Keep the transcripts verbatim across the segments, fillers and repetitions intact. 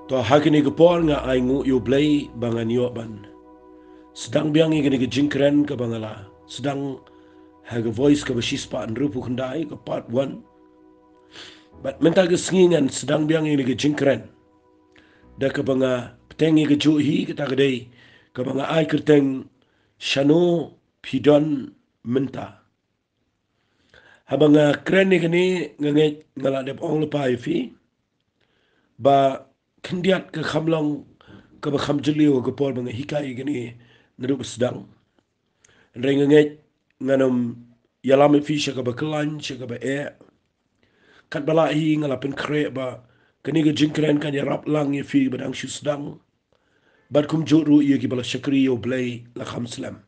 To ha kane ka por nga ai nguh ïa U Blei ba ngan ïoh ban sdang biang ïa kane ka jingkren kaba nga la sdang ha ka Voice kaba shispah hynriewphew khyndai ka part one. Bad mynta ka sngi ngan sdang biang ïa kane ka jingkren da kaba nga bteng ïa kajuh hi, kata ka dei kaba nga ai kyrteng Shano Phi Don Mynta. Haba nga kren ïa kane nga ngeit nga la dep ong lypa ïa phi ba khyndiat ka kham long kaba kham jylliew ha ka por ba nga hikai ïa kane naduh ba sdang. Hynrei nga ngeit ngan ym ïalam ïa phi sha kaba khlaiñ sha kaba eh. Katba lah hi nga la pynkhreh ba kane ka jingkren kan ïarap lang ïa phi ba dang shu sdang bad kumjuh ruh ïa kiba la shakri ïa U Blei la kham slem.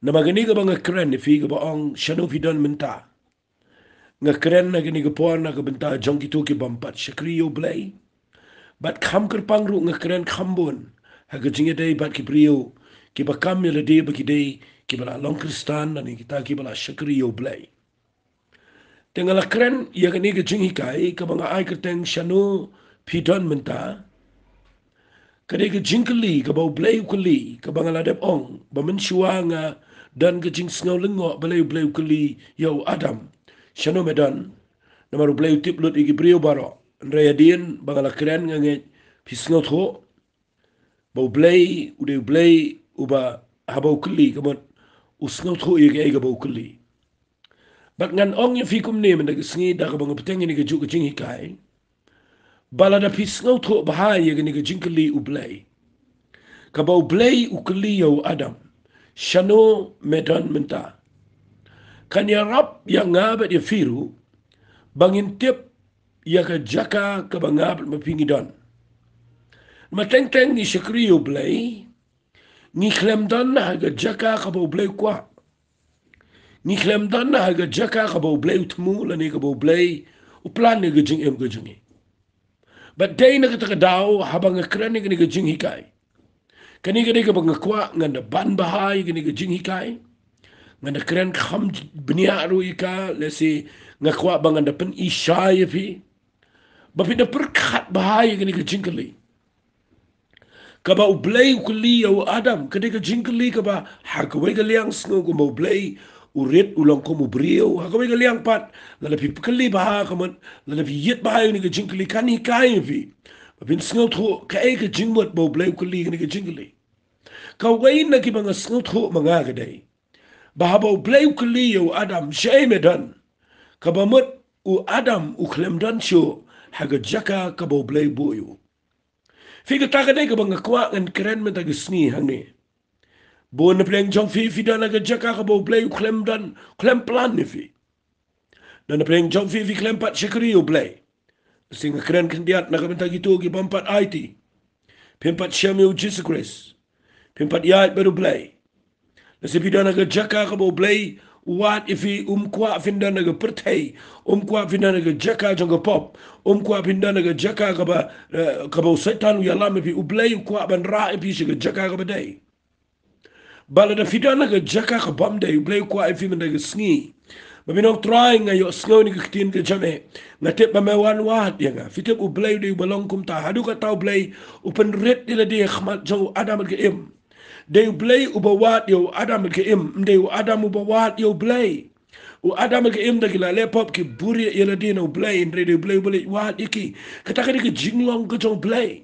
Namar kane kaba nga kren ïa phi kaba ong Shano Phi Don Mynta, nga kren ha kane ka por na ka bynta jong kito ki bym pat shakri ïa U Blei. Bad kham kyrpang ruh nga kren kham bun ha ka jingïadei bad ki briew kiba kam ïa lade ba ki dei kiba la long Khristan lane kita kiba la shakri ïa U Blei. Te nga la kren ïa kane ka jinghikai kaba nga ai kyrteng Shano Phi Don Mynta. Ka dei ka jingkylli kaba U Blei u kylli, kaba nga la dep ong ba mynshuwa nga don ka jingsngew lyngngoh balei U Blei u kylli ïa u Adam, shano me don. Namar U Blei u tip lut ïa ki briew baroh. Hynrei hadien ba nga la kren nga ngeit phi sngewthuh ba U Blei u dei U Blei uba haba u kylli ka mut u sngewthuh ïa kaei kaba u kylli. Bad ngan ong ïa phi kumne mynta ka sngi da kaba nga bteng ïa kane kajuh ka jinghikai, ba lada phi sngewthuh bha ïa kane ka jingkylli U Blei, kaba U Blei u kylli ïa u Adam, shano me don mynta, kan ïarap ïa nga bad ïa phi ruh ba ngin tip ïa ka jaka kaba nga bad ma phi ngi don. Ma teng teng ngi shakri ïa U Blei, ngi khlem don ha ka jaka kaba U Blei u kwah. Ngi khlem don ha ka jaka kaba U Blei u thmu lane kaba U Blei u plan ïa ka jingim ka jong ngi. Bad dei na kata ka daw haba nga kren ïa kane ka jinghikai, kane ka dei kaba nga kwah ngan da ban bha ïa kane ka jinghikai. Ngan da kren kham bniah ruh ïa ka, lehse nga kwah ba ngan da pyni shai ïa phi ba phin da pyrkhat bha ïa kane ka jingkylli. Kaba U Blei u kylli ïa u Adam, ka dei ka jingkylli kaba ha kawei ka liang sngew kumba U Blei u rit u long kum u briew, ha kawei ka liang pat lada phi kylli bha ka mut, lada phi ïit bha ïa kane ka jingkylli kan hikai ïa phi ba phin sngewthuh kaei ka jingmut ba U Blei u kylli ïa kane ka jingkylli. Kawei na kiba nga sngewthuh ma nga ka dei ba haba U Blei u kylli ïa u Adam, shaei me don, kaba mut u Adam u khlem don shuh ha ka jaka kaba U Blei u buh ïa u. Phi, kata ka dei kaba nga kwah ngan kren mynta ka sngi hangne. Bun na pdeng jong phi, phi don ha ka jaka kaba U Blei u khlem don, khlem plan ïa phi. Don na pdeng jong phi, phi khlem pat shakri ïa U Blei. Lehse nga kren khyndiat na ka bynta kito ki bym pat aiti. Phim pat shem ïa U Jisu Khrist. Phim pat ïaid bad U Blei. Lehse phi don ha ka jaka kaba U Blei u wad ïa phi, um kwah phin don ha ka pyrthei, um kwah phin don ha ka jaka jong ka pop, um kwah phin don ha ka jaka kaba, eh, kaba u Soitan u ïalam ïa phi. U Blei u kwah ban rah ïa phi sha ka jaka kaba dei. Ba lada phi don ha ka jaka ka bym dei, U Blei u kwah ïa phi mynta ka sngi ba phin ong, Trai, nga ïohsngew ïa ka ktien ka jong me, nga tip ba me wan wad ïa nga. Phi tip U Blei u dei uba long kumta. Haduh katta U Blei u pynrit ïa lade ha khmat jong u Adam bad ka Im. Dei U Blei uba wad ïa u Adam bad ka Im, ym dei u Adam uba wad ïa U Blei. U Adam bad ka Im da ki la leh pop ki burieh ïa lade na U Blei, hynrei dei U Blei uba leit wad ïa ki. Kata ka dei ka jinglong ka jong U Blei.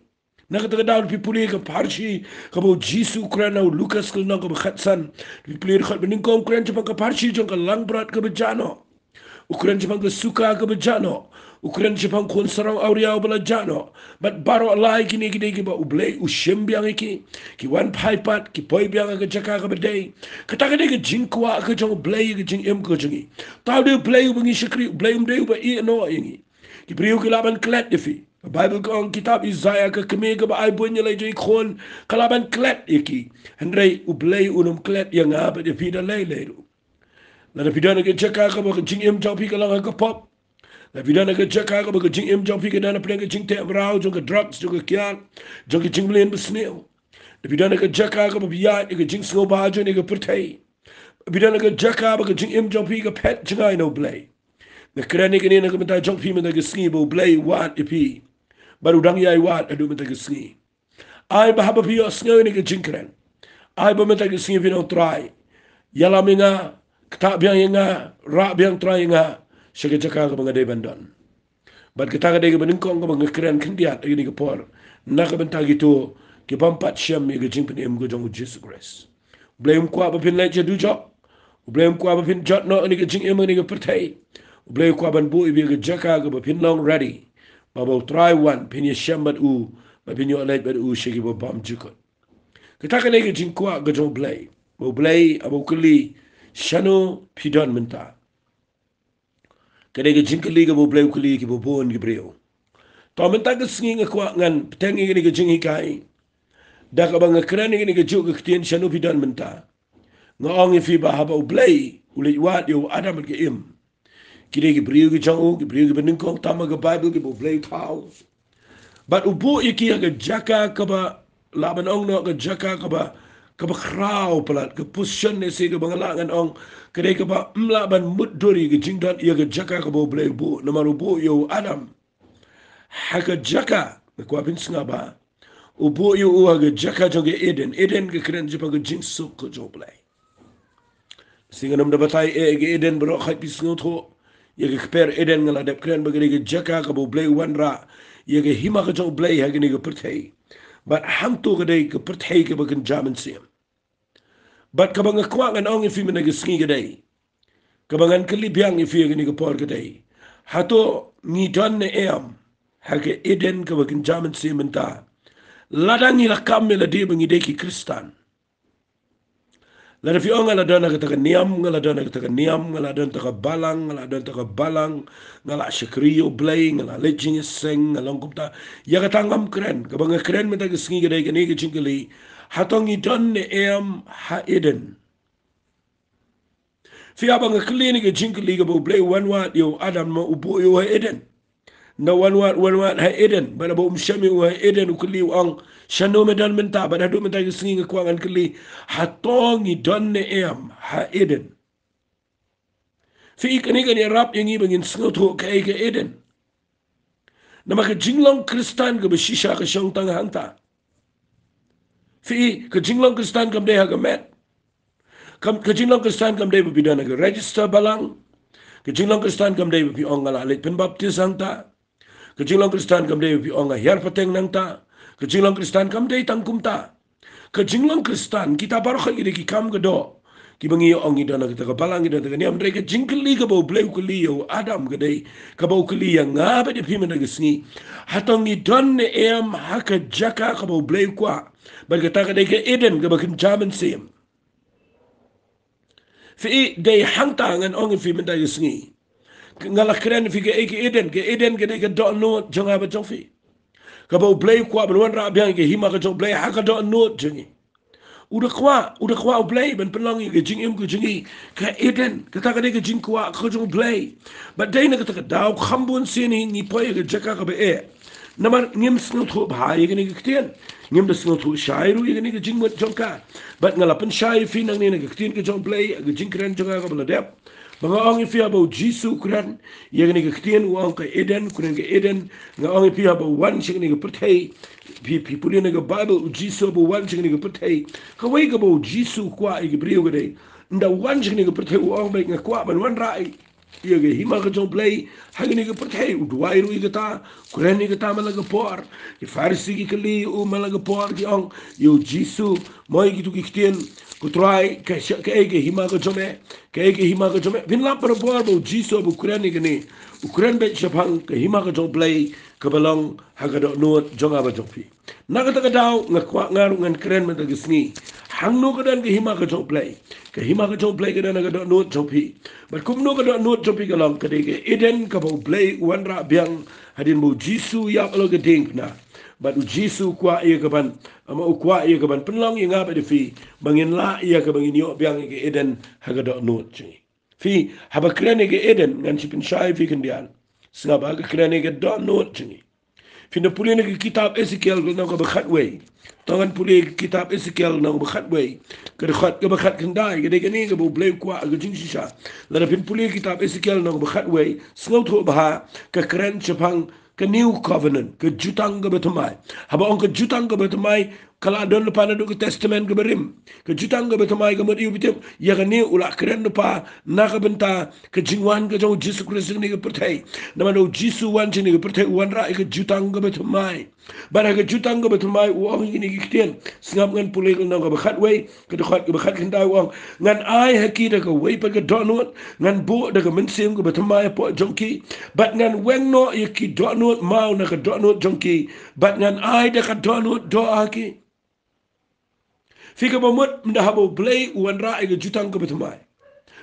Na kata ka daw phi pule ka pharshi kaba U Jisu u kren ha u Lukas ka lynnong kaba khatsan. Phi pule dkhot ba nyngkong, u kren shaphang ka pharshi jong ka langbrot kaba jah noh. U kren shaphang ka suka kaba jah noh. U kren shaphang khun sarong awria uba la jah noh. Bad baroh lai kine ki dei kiba U Blei u shim biang ïa ki. Ki wan phai pat, ki poi biang ha ka jaka kaba dei. Kata ka dei ka jingkwah ka jong U Blei ïa ka jingim ka jong ngi. Thaw dei U Blei uba ngi shakri, U Blei um dei uba ïeh noh ïa ngi. Ki briew ki lah ban klet ïa phi. Ka Baibl ka ong, kitab Isaïah, ka kmie kaba ai buiñ ïa la jong ki khun ka lah ban klet ïa ki. Hynrei U Blei un ym klet ïa nga bad ïa phi da lei lei ruh. Lada phi don ha ka jaka kaba ka jingim jong phi ka long ha ka pop. Lada phi don ha ka jaka kaba ka jingim jong phi ka don hapdeng ka jingteh mraw jong ka drugs, jong ka kiad, jong ka jingmlien basniew. Lada phi don ha ka jaka kaba phi ïaid ïa ka jingsngewbha jong ka pyrthei. Phi don ha ka jaka ba ka jingim jong phi ka phet jngai na U Blei. Nga kren ïa kane na ka bynta jong phi mynta ka sngi ba U Blei u wad ïa phi. Bad u dang ïai wad haduh mynta ka sngi. Ai ba haba phi ïohsngew ïa kane ka jingkren, ai ba mynta ka sngi phin ong, Trai, ïalam ïa nga, ktah biang ïa nga, rah biang, Trai, ïa nga sha ka jaka kaba nga dei ban don. Bad kata ka dei kaba nyngkong kaba nga kren khyndiat ha kane ka por na ka bynta kito ki bym pat shem ïa ka jingpynim ka jong U Jisu Khrist. U Blei um kwah ba phin leit sha dujok. U Blei um kwah ba phin jot noh ha kane ka jingim ha kane ka pyrthei. U Blei u kwah ban buh ïa phi ha ka jaka kaba phin long ready, ba haba U Trai u wan phin ïashem bad u, ba phin ïoh leit bad u sha kiba bymjukut. Kata ka dei ka jingkwah ka jong U Blei. Ba U Blei haba u kylli, shano phi don mynta? Ka dei ka jingkylli kaba U Blei u kylli ïa kiba bun ki briew. To mynta ka sngi nga kwah ngan bteng ïa kane ka jinghikai da kaba nga kren ïa kane kajuh ka ktien, shano phi don mynta. Nga ong ïa phi ba haba U Blei u leit wad ïa u Adam bad ka Im, ki dei ki briew ki jong u, ki briew kiba nyngkong tam ha ka Baibl kiba U Blei u thaw. Bad u buh ïa ki ha ka jaka kaba, lah ban ong noh, ka jaka kaba, kaba khraw palat, ka position ne shi kaba nga lah ngan ong, ka dei kaba ym lah ban mutdur ïa ka jingdon ïa ka jaka kaba U Blei u buh, namar u buh ïa u Adam ha ka jaka, nga kwah phin sngap ba u buh ïa u ha ka jaka jong ka Eden. Eden ka kren shaphang ka jingsuk ka jong U Blei. Shi ngan ym da batai eh ïa ka Eden baroh, haba phi sngewthuh ïa ka kper Eden, nga la dep kren ba ka dei ka jaka kaba U Blei u wanrah ïa ka hima ka jong U Blei ha kane ka pyrthei. Bad hangto ka dei ka pyrthei kaba kynja mynsiem. Bad kaba nga kwah ngan ong ïa phi mynta ka sngi ka dei, kaba ngan kylli biang ïa phi ha kane ka por ka dei, hato ngi don ne em ha ka Eden kaba kynja mynsiem mynta? Lada ngi la kam ïa lade ba ngi dei ki Khristan, lada phi ong, nga la don ha kata ka niam, nga la don ha kata ka niam, nga la don ha kata ka balang, nga la don ha kata ka balang, nga la shakri ïa U Blei, nga la leit jingïaseng, nga long kumta. Ïa kata ngam kren. Kaba nga kren mynta ka sngi ka dei kane ka jingkylli, hato ngi don ne em ha Eden? Phi, haba nga kylli ïa kane ka jingkylli, kaba U Blei u wan wad ïa u Adam, ma u buh ïa u ha Eden. Nda wan wad, wan wad ha Eden, bad haba um shem ïa u ha Eden, u kylli, u ong, shano me don mynta? Bad haduh mynta ka sngi nga kwah ngan kylli, hato ngi don ne em ha Eden? Phi, kane kan ïarap ïa ngi ba ngin sngewthuh kaei ka Eden. Namar ka jinglong Khristan kaba shisha ka shong tang hangta. Phi, ka jinglong Khristan kam dei ha ka met. Kam, ka jinglong Khristan kam dei ba phi don ha ka register balang. Ka jinglong Khristan kam dei ba phi ong, nga la leit pynbaptis hangta. Ka jinglong Khristan kam dei ba phi ong, nga hiar pateng nangta. Ka jinglong Khristan kam dei tang kumta. Ka jinglong Khristan, kita baroh ki dei ki kam ka doh, kiba ngi ong ngi don ha kata ka balang, ngi don ha kata ka niam. Hynrei ka jingkylli kaba U Blei u kylli ïa u Adam ka dei, kaba u kylli ïa nga bad ïa phi mynta ka sngi, hato ngi don ne em ha ka jaka kaba U Blei u kwah? Bad kata ka dei ka Eden kaba kynja mynsiem. Phi, dei hangta ngan ong ïa phi mynta ka sngi. Nga la kren ïa phi kaei ka Eden, ka Eden ka dei ka dohnud jong nga bad jong phi, kaba U Blei u kwah ban wanrah biang ïa ka hima ka jong U Blei ha ka dohnud jong ngi. U da kwah, u da kwah U Blei ban pynlong ïa ka jingim ka jong ngi ka Eden. Kata ka dei ka jingkwah ka jong U Blei. Bad dei na kata ka daw kham bun sien hi ngi poi ha ka jaka kaba eh. Namar ngim sngewthuh bha ïa kane ka ktien. Ngim da sngewthuh shai ruh ïa kane ka jingmut jong ka. Bad nga la pynshai ïa phi nangne na ka ktien ka jong U Blei, ka jingkren jong nga kaba la dep, ba nga ong ïa phi haba U Jisu u kren ïa kane ka ktien, u ong ka Eden, u kren ka Eden. Nga ong ïa phi haba u wan sha kane ka pyrthei, phi, phi pule na ka Baibl, U Jisu haba u wan sha kane ka pyrthei, kawei kaba U Jisu u kwah ïa ki briew ka dei, ynda u wan sha kane ka pyrthei, u ong ba nga kwah ban wanrah ïa ïa ka hima ka jong U Blei ha kane ka pyrthei. U duwai ruh ïa kata, kren ïa kata man la ka por. Ki Pharisi ki kylli ïa u man la ka por, ki ong ïa U Jisu, mo ïa kito ki ktien, ko Trai, ka sha, kaei ka hima ka jong me? Kaei ka hima ka jong me? Phin lap barabor ba U Jisu haba u kren ïa kane, u kren beit shaphang ka hima ka jong U Blei kaba long ha ka dohnud jong nga bad jong phi. Na kata ka daw nga kwah nga ruh ngan kren mynta ka sngi, hangno ka don ka hima ka jong U Blei? Ka hima ka jong U Blei ka don ha ka dohnud jong phi. Bad kumno ka dohnud jong phi ka long? Ka dei ka Eden kaba U Blei u wanrah biang hadien ba U Jisu u ïap halor ka diengphna. Bad U Jisu u kwah ïa ka ban, ama u kwah ïa ka ban pynlong ïa nga bad ïa phi ba ngin lah ïa ka, ba ngin ïoh biang ïa ka Eden ha ka dohnud jong ngi. Phi, haba kren ïa ka Eden, ngan sa pynshai ïa phi khyndiat. Sngap, haba kren ïa ka dohnud jong ngi, phin da pule na ka kitab Esekiel lynnong kaba khatwei. To ngan pule ka kitab Esekiel lynnong kaba khatwei, ka dkhot kaba khatkhyndai, ka dei kane kaba U Blei u kwah ka jingshisha. Lada phin pule ka kitab Esekiel lynnong kaba khatwei, sngewthuh bha, ka kren shaphang ka new covenant, ka jutang kaba thymmai. Haba ong ka jutang kaba thymmai, ka la don lypa naduh ka testament kaba rim. Ka jutang kaba thymmai ka mut ïa u bym tip, ïa kane u la kren lypa na ka bynta ka jingwan ka jong u Jisu Khrist ha kane ka pyrthei. Namar u Jisu wan ha kane ka pyrthei u wanrah ïa ka jutang kaba thymmai. Bad ha ka jutang kaba thymmai u ong ïa kine ki ktien. Sngap, ngan pule ka lynnong kaba khatwei, ka dkhot kaba khatkhyndai, u ong: Ngan ai ha ki da kawei pat ka dohnud, ngan buh da ka mynsiem kaba thymmai hapoh jong ki, bad ngan weng noh ïa ki dohnud maw na ka dohnud jong ki, bad ngan ai da ka dohnud doh ha ki. Phi, kaba mut mynta haba u Blei u wanrah ïa ka jutang kaba thymmai,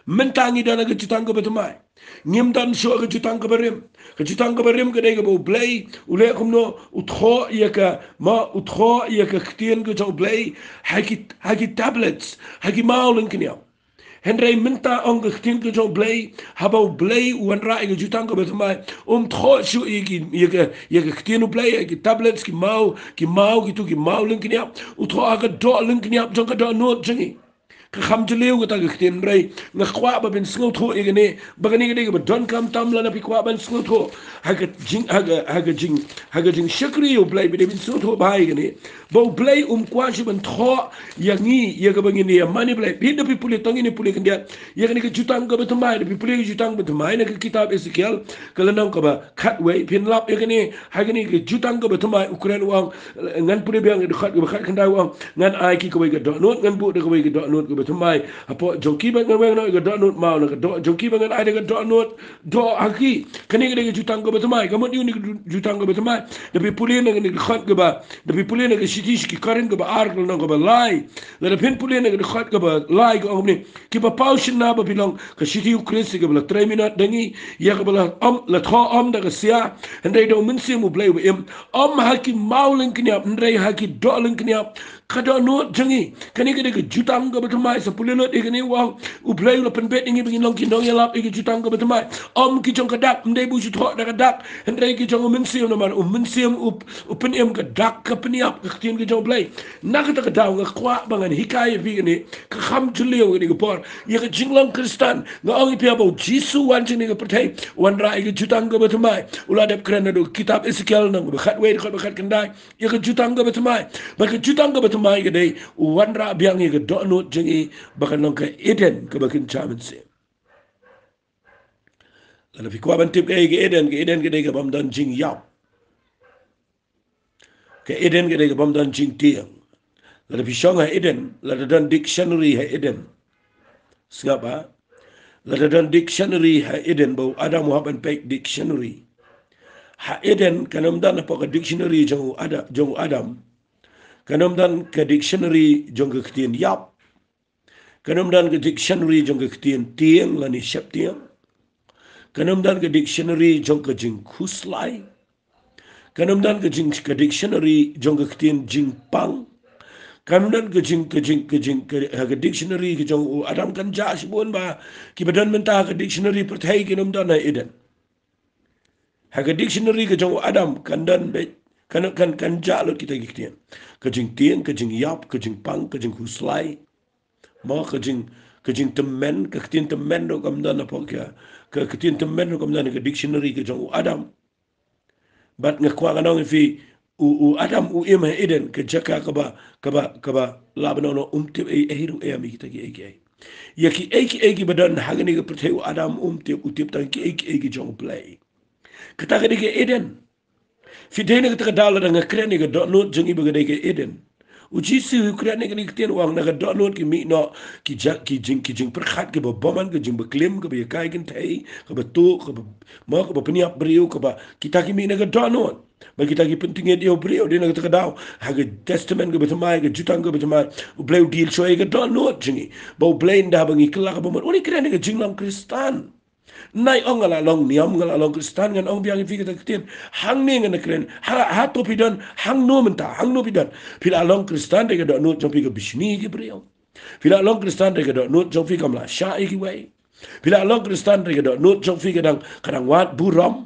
mynta ngi don ha ka jutang kaba thymmai. Ngim don shuh ha ka jutang kaba rim. Ka jutang kaba rim ka dei kaba u Blei u leh kumno, u thoh ïa ka, ma, u thoh ïa ka ktien ka jong u Blei ha ki, ha ki tablets, ha ki maw lyngkniap. Hynrei mynta, ong ka ktien ka jong u Blei, haba u Blei u wanrah ïa ka jutang kaba thymmai, um thoh shuh ïa ki, ïa ka, ïa ka ktien u Blei ha ki tablets, ki maw, ki maw, kito ki maw lyngkniap. U thoh ha ka doh lyngkniap jong ka dohnud jong ngi. Ka kham jylliew kata ka ktien, hynrei nga kwah ba phin sngewthuh ïa kane, ba kane ka dei kaba donkam tam lada phi kwah ban sngewthuh ha ka jing, ha ka, ha ka jing, ha ka jingshakri ïa u Blei, ba dei phin sngewthuh bha ïa kane. Ba u Blei um kwah shuh ban thoh ïa ngi ïa kaba ngin ïa mane Blei. Phi, da phi pule, tang ngin ïa pule khyndiat ïa kane ka jutang kaba thymmai, da phi pule ka jutang kaba thymmai na ka kitab Esekiel, ka lynnong kaba khatwei, phin lap ïa kane, ha kane ka jutang kaba thymmai u kren u ong, ngan pule biang ka dkhot kaba khatkhyndai, u ong: Ngan ai ki kawei ka dohnud, ngan buh da kawei ka dohnud kaba thymmai hapoh jong ki, bad ngan weng noh ïa ka dohnud maw na ka doh jong ki, bad ngan ai da ka dohnud doh ha ki. Kane ka dei ka jutang kaba thymmai, ka mut ïa kane ka ju-, jutang kaba thymmai. Da phi pule na kane ka dkhot kaba, da phi pule na ka shithi sha ki Korinth kaba ar, ka lynnong kaba lai. Lada phin pule na ka dkhot kaba lai, ka ong kumne: Kiba paw shynna ba phi long ka shithi u Khrist, ïa kaba la trei minot da ngi, ïa kaba la om, la thoh om da ka sia, hynrei da u Mynsiem u Blei uba im, om ha ki maw lyngkniap, hynrei ha ki doh lyngkniap ka dohnud jong ngi. Kane ka dei ka jutang kaba thymmai. Sa pule lut ïa kane, u ong, u Blei u la pynbeit ïa ngi ba ngin long ki nongïalap ïa ka jutang kaba thymmai. Om ki jong ka dak, ym dei ba u shu thoh da ka dak, hynrei ki jong u Mynsiem, namar u Mynsiem u, u pynim ka dak ka pynïap, ka ktien ka jong u Blei. Na kata ka daw nga kwah ba ngan hikai ïa phi kane, ka kham jylliew kane ka por, ïa ka jinglong Khristan. Nga ong ïa phi, haba u Jisu wan ha kane ka pyrthei, u wanrah ïa ka jutang kaba thymmai. U la dep kren naduh kitab Esekiel lynnong kaba khatwei, dkhot ba khatkhyndai, ïa ka jutang kaba thymmai. Bad ka jutang kaba thymmai ka dei u wanrah biang ïa ka dohnud jong ngi ba kan long ka Eden kaba kynja mynsiem. Lada phi kwah ban tip kaei ka Eden, ka Eden ka dei ka bym don jingïap. Ka Eden ka dei ka bym don jingtieng. Lada phi shong ha Eden, lada don dictionary ha Eden. Sngap, ha? Lada don dictionary ha Eden, ba u Adam u hap ban peit dictionary. Ha Eden kan ym don hapoh ka dictionary jong u Ada-, jong u Adam, kan ym don ka dictionary jong ka ktien ïap. Kan ym don ka dictionary jong ka ktien tieng lane sheptieng. Kan ym don ka dictionary jong ka jingkhuslai. Kan ym don ka jing-, ka dictionary jong ka ktien jingpang. Kan ym don ka jing-, ka jing-, ka jing-, ka, ha ka dictionary ka jong u Adam. Kan jah shibun bha kiba don mynta ha ka dictionary pyrthei, kin ym don ha Eden. Ha ka dictionary ka jong u Adam kan don beit, kan, kan, kan jah lut kita ki ktien. Ka jingtieng, ka jingïap, ka jingpang, ka jingkhuslai. Mo, ka jing, ka jingtymmen, ka ktien tymmen ruh kam don hapoh ka, ka, ka ktien tymmen ruh kam don ha ka dictionary ka jong u Adam. Bad nga kwah ngan ong ïa phi, u, u Adam u im ha Eden, ka jaka kaba, kaba, kaba lah ban ong, um tip ei ei ruh em ïa kita kiei kiei. Ïa kiei kiei kiba don ha kane ka pyrthei u Adam um tip, u tip tang kiei kiei ki jong u Blei. Kata ka dei ka Eden. Phi, dei na kata ka daw lada nga kren ïa ka dohnud jong ngi ba ka dei ka Eden. U Jisu u kren ïa kane ka ktien, u ong na ka dohnud ki mih noh ki ja-, ki jing, ki jingpyrkhat kiba bymman, ka jingbaklim, kaba ïakai kynthei, kaba tuh, kaba, mo, kaba pynïap briew, kaba, kita ki mih na ka dohnud. Ba kita ki pyntngit ïa u briew. Dei na kata ka daw ha ka testament kaba thymmai, ka jutang kaba thymmai, u Blei u deal shuwa ïa ka dohnud jong ngi. Ba u Blei ynda ba ngi kylla kaba mut, u kren ïa ka jinglong Khristan. Nai ong nga la long niam, nga la long Khristan, ngan ong biang ïa phi kata ka ktien. Hangne ngan kren, ha, hato phi don, hangno mynta, hangno phi don. Phi la long Khristan da ka dohnud jong phi ka bishni ïa ki briew. Phi la long Khristan da ka dohnud jong phi kam la shah ïa kiwei. Phi la long Khristan da ka dohnud jong phi ka dang, ka dang wad burom.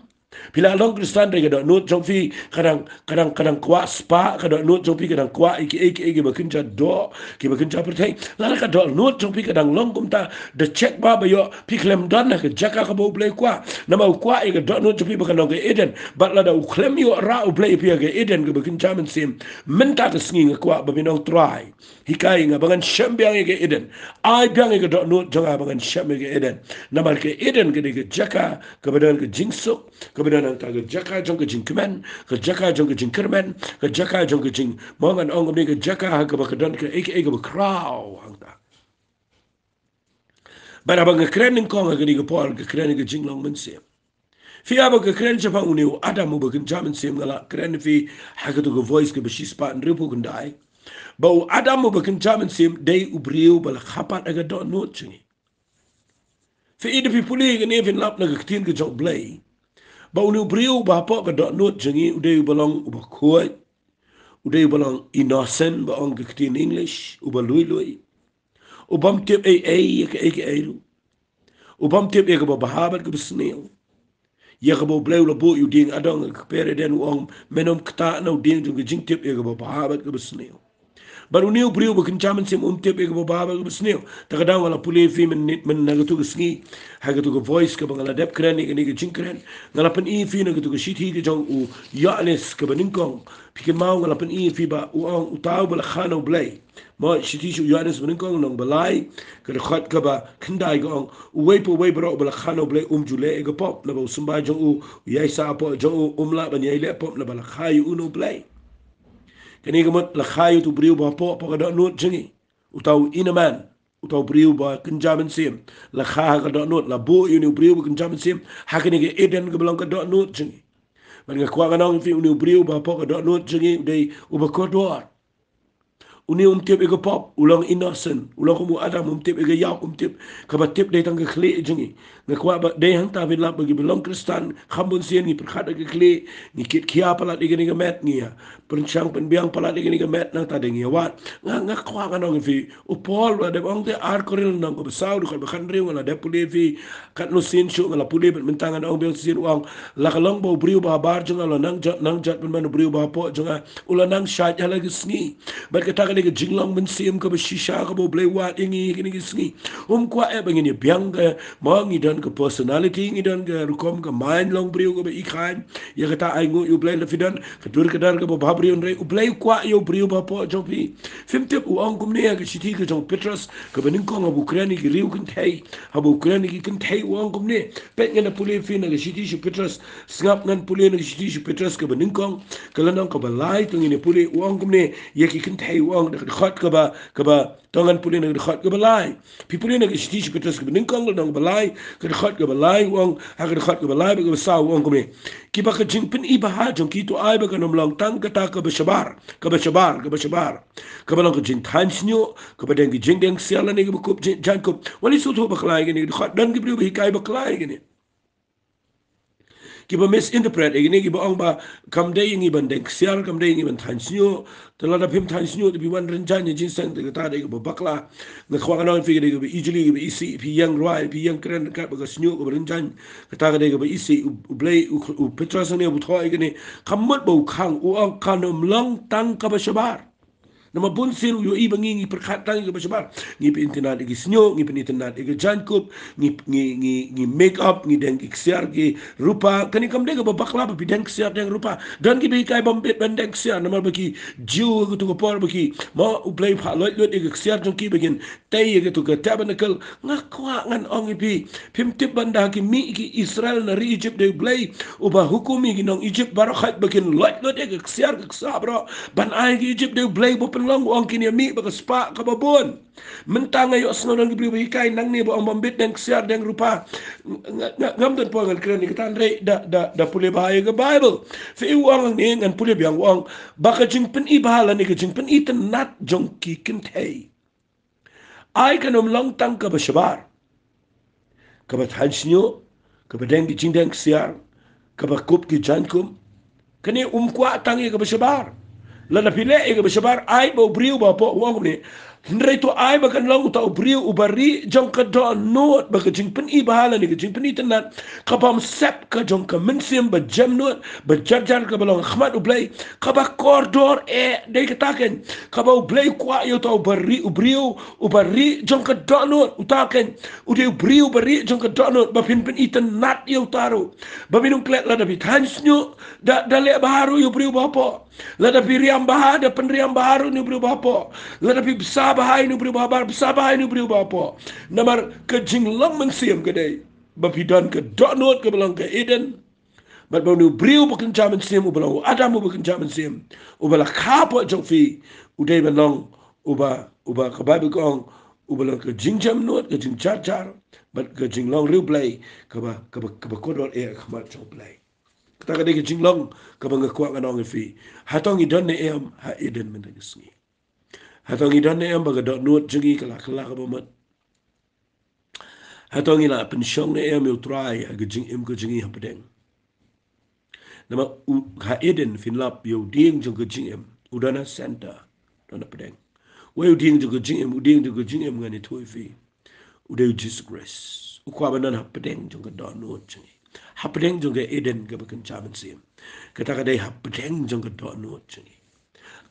Phi la long Khristan re, ka dohnud jong phi ka dang, ka dang, ka dang kwah spah, ka dohnud jong phi ka dang kwah ïa ki, ïa ki, ïa ki ba kynja doh, ki ba kynja pyrthei. Lada ka dohnud jong phi ka dang long kumta, da check ba ba ïoh phi khlem don ha ka jaka kaba U Blei kwah. Namar u kwah ïa ka dohnud jong phi ba kan long ka Eden. Bad lada u khlem ïoh rah U Blei ïa phi ha ka Eden kaba kynja mynsiem, mynta ka sngi nga kwah ba phin ong Trai, hikai nga ba ngan shem biang ïa ka Eden. Ai biang ïa ka dohnud jong nga ba ngan shem ïa ka Eden. Namar ka Eden ka dei ka jaka kaba don ka jingsuk, kaba don hangta ka jaka jong ka jingkmen, ka jaka jong ka jingkyrmen, ka jaka jong ka jing, mo ngan ong kumne, ka jaka ha kaba ka don ka ei ka ei kaba khraw hangta. Bad haba nga kren nyngkong ha kane ka por, nga kren ïa ka jinglong mynsiem. Phi, haba nga kren shaphang une u Adam uba kynja mynsiem, nga la kren ïa phi ha kato ka Voice kaba shispah hynriewphew khyndai, ba u Adam uba kynja mynsiem dei u briew ba la kha pat ha ka dohnud jong ngi. Phi, lada phi pule kane phin lap na ka ktien ka jong U Blei ba une u briew uba hapoh ka dohnud jong ngi u dei uba long uba khuid, u dei uba long innocent ba ong ka ktien English, uba lui lui, u bym tip ei ei ïa ka ei ka ei ruh, u bym tip ïa kaba bha bad kaba sniew. Ïa kaba U Blei u la buh ïa u dieng Adam ha ka kper Eden, u ong, men ym ktah na u dieng jong ka jingtip ïa kaba bha bad kaba sniew. Bad une u briew uba kynja mynsiem um tip ïa kaba bha bad kaba sniew. Ta ka daw nga la pule ïa phi mynmiet mynta ha kato ka sngi, ha kato ka Voice kaba nga la dep kren ïa kane ka jingkren, nga la pyni ïa phi na kato ka shithi ka jong u Ïoannis kaba nyngkong. Phi kynmaw, nga la pyni ïa phi ba u ong, uta uba la kha na U Blei. Mo, shithi sha u Ïoannis banyngkong lynnong ba lai, ka dkhot kaba khyndai ka ong, uwei pa uwei baroh uba la kha na U Blei um ju leh ïa ka pop, naba u symbai jong u, u ïaisah hapoh jong u, um lah ban ïai leh pop naba la kha ïa u na U Blei. Kane ka mut la kha ïa uto u briew ba hapoh, hapoh ka dohnud jong ngi. Uto u inner man, uto u briew ba kynja mynsiem, la kha ha ka dohnud, la buh ïa une u briew ba kynja mynsiem ha kane ka Eden kaba long ka dohnud jong ngi. Bad nga kwah ngan ong ïa phi, une u briew ba hapoh ka dohnud jong ngi u dei uba kordor. Une um tip ïa ka pop, u long innocent, u long kum u Adam, um tip ïa ka ïap, um tip, kaba tip dei tang ka khlieh jong ngi. Nga kwah ba dei hangta phin lap ba kiba long Khristan kham bun sien ngi pyrkhat ïa ka khlieh, ngi kit khia palat ïa kane ka met, ngi ïa pynshang pynbiang palat ïa kane ka met, nangta dei ngi ïa wad. Nga, nga kwah ngan ong ïa phi, u Paul u la dep ong te, Ar Korinth lynnong kaba saw, dkhot ba khathynriew, nga la dep pule ïa phi katno sien shuh, nga la pule bad mynta ngan ong biang shisien, u ong, la ka long ba u briew ba habar jong nga u la nang jot, nang jot pynban u briew ba hapoh jong nga u la nang shait ha la ka sngi. Bad kata ka dei ka jinglong mynsiem kaba shisha kaba U Blei u wad ïa ngi ha kine ki sngi. Um kwah eh ba ngin ïa biang ka, mo, ngi don ka personality, ngi don ka rukom ka mind long briew kaba i khain. Ïa kata ai nguh ïa U Blei, lada phi don ka dur ka dar kaba bhabriew, hynrei U Blei u kwah ïa u briew ba hapoh jong phi. Phim tip, u ong kumne ha ka shithi ka jong u Petros kaba nyngkong, haba u kren ïa ki riew kynthei, haba u kren ïa ki kynthei, u ong kumne. Peit, ngan da pule ïa phi na ka shithi sha u Petros, sngap, ngan pule na ka shithi sha u Petros kaba nyngkong, ka lynnong kaba lai, to ngin ïa pule, u ong kumne ïa ki kynthei, u ong, na ka dkhot kaba, kaba, to ngan pule na ka dkhot kaba lai. Phi pule na ka shithi sha u Petros kaba nyngkong, ka lynnong kaba lai, ka dkhot kaba lai, u ong, ha ka dkhot kaba lai bad kaba saw, u ong kumne. Kiba ka jingpyni bha jong ki to ai ba kan ym long tang kata kaba shabar, kaba shabar, kaba shabar, kaba long ka jingthaiñ shñiuh, kaba deng ki jingdeng ksiar lane kaba kup jing, jaiñkup. Wat la shu thoh bakla ïa kine, ka dkhot, don ki briew ba hikai bakla ïa kine. Kiba misinterpret ïa kine, kiba ong ba kam dei ïa ngi ban deng ksiar, kam dei ïa ngi ban thaiñ shñiuh. Te lada phim thaiñ shñiuh te phi wan rynjaiñ ha jingseng, te kata dei kaba bakla. Nga kwah ngan ong ïa phi, ka dei kaba ijli, kaba isih, phi ïeng rwai, phi ïeng kren ryngkat bad ka shñiuh kaba rynjaiñ. Kata ka dei kaba isih. U, U Blei, u, u Petros hangne u thoh ïa kane, kam mut ba u khang, u ong kan ym long tang kaba shabar. Namar bun sien u ïohi ba ngi, ngi pyrkhat tang ïa kaba shabar. Ngi pynitynnad ïa ki shñiuh, ngi pynitynnad ïa ki jaiñkup, ngi, ngi, ngi, ngi make up, ngi deng ki ksiar ki rupa. Kane kam dei kaba bakla ba phi deng ksiar deng rupa. Don kiba hikai bym bit ban deng ksiar, namar ba ki Jiw ha kato ka por ba ki, mo, U Blei u phah loit lut ïa ki ksiar jong ki ba kin tei ïa kato ka tabernacle. Nga kwah ngan ong ïa phi, phim tip, ban da ki mih ki Israel na ri Ijipt, dei U Blei uba hukum ïa ki nong Ijipt baroh khoit ba kin loit lut ïa ki ksiar ki ksah baroh ban ai ki Ijipt, dei U Blei uba pynlong, u ong kin ïa mih bad ka spah kaba bun. Mynta nga ïohsngew don ki briew ba hikai nangne ba ong bym bit deng ksiar deng rupa. Nga, nga, ngam don por ngan kren ïa kata, hynrei da, da, da pule bha ïa ka Baibl. Phi, u ong hangne, ngan pule biang, u ong ba ka jingpyni bha lane ka jingpynitynnad jong ki kynthei ai kan ym long tang kaba shabar, kaba thaiñ shñiuh, kaba deng ki jingdeng ksiar, kaba kup ki jaiñkup. Kane um kwah tang ïa kaba shabar. Lada phi leh ïa kaba shabar, ai ba u briew ba hapoh u ong kumne, Hynrei to ai ba kan long uta u briew uba rieh jong ka dohnud, ba ka jingpyni bha lane ka jingpyni tynnad, ka bym sep ka jong ka mynsiem ba jemnud, ba jarjar kaba long ha khmat U Blei, kaba kordor eh, dei kata keiñ, kaba U Blei u kwah ïa uta uba rieh, u briew uba rieh jong ka dohnud, uta keiñ, u dei u briew uba rieh jong ka dohnud, ba phin pyni tynnad ïa uta ruh, ba phin ym klet lada phi thaiñ shñiuh, da, da leh bha ruh ïa u briew uba hapoh. Lada phi riam bha, da pynriam bha ruh ïa u briew uba hapoh. Lada phi bsa bha ïa u briew uba habar, bsa bha ïa u briew uba hapoh. Namar ka jinglong mynsiem ka dei ba phi don ka dohnud kaba long ka Eden. Bad ba une u briew ba kynja mynsiem, uba long u Adam uba kynja mynsiem, uba la kha hapoh jong phi, u dei ban long uba, uba ka Baibl ka ong, uba long ka jingjemnud, ka jingjarjar, bad ka jinglong riewblei kaba, kaba, kaba kordor eh ha khmat jong U Blei. Kata ka dei ka jinglong kaba nga kwah ngan ong ïa phi. Hato ngi don ne em ha Eden mynta ka sngi? Hato ngi don ne em ba ka dohnud jong ngi ka la kylla kaba mut? Hato ngi la pynshong ne em ïa U Trai ha ka jingim ka jong ngi hapdeng? Namar u, ha Eden phin lap ïa u dieng jong ka jingim, u don ha center, don hapdeng. Wei u dieng jong ka jingim, u dieng jong ka jingim ngan ïathuh ïa phi, u dei u Jisu Khrist. U kwah ban don hapdeng jong ka dohnud jong ngi, hapdeng jong ka Eden kaba kynja mynsiem. Kata ka dei hapdeng jong ka dohnud jong ngi.